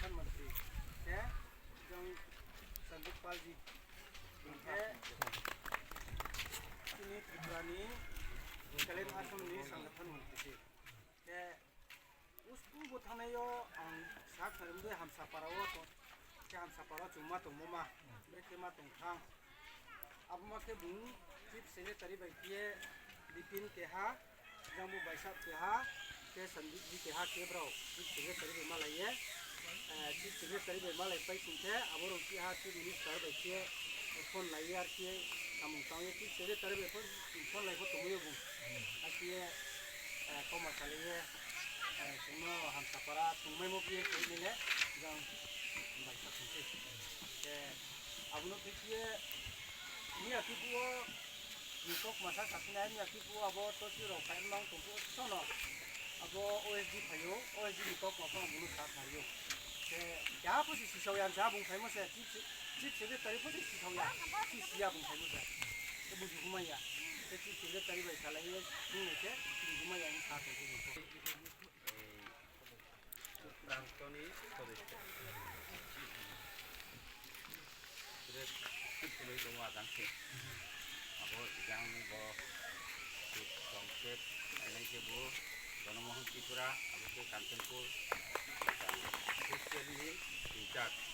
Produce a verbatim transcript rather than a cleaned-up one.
Sangathan mantri, khe jang Sanjit Palji, khe chini Tripura ni Kalyan Ashram ni Sangathan mantri se. Khe usku bo thanai yo ang sa khnari mdei Hamsapara wo tong, khe Hamsapara wo chung ma tongmo ma, brekhe ma tong thang. Abo ma khe bung Chief Secretary bai khe ye Bipin keha, jang bo Baisap keha, khe Sanjit ji keha khe brao Chief Secretary bai malai ye, Chief Secretary bai malai pai sing khe abo rao keha Chief Minister bai khe phone lai ye ar khe samung tang ye Chief Secretary bai phone lai pho tongmai yo bung. Ar khe ye, kauma salai ye, chung no Hamsapara tongmaimo khe ye khe nai le, jang bai sa tong se. Khe abo no khe ye, miya khe phuh wo ni kaukma sa saphi nai, miya khe phuh wo abo tosi rao phai mang tong phuh so no. Abo O S D phai ou, O S D ni kaukma pho ang bung no sa khnari ou. Khe keha pho se sisao ya, ang sa bung phaimo se, Chief Secretary pho se sisao ya, si si ya bung phaimo se. Khe buju humai ya. Khe Chief Secretary bai salai ye, bung nai khe, buju humai ya, hing sa tong khe bung pho. Prantoni sodosyo. Re, kutuloi tongmo ajang se. Abo jang bo, Songkep, nai khe bo, Jonomohon Tripura, abo khe Kanchanpur, jang Christian ni in charge.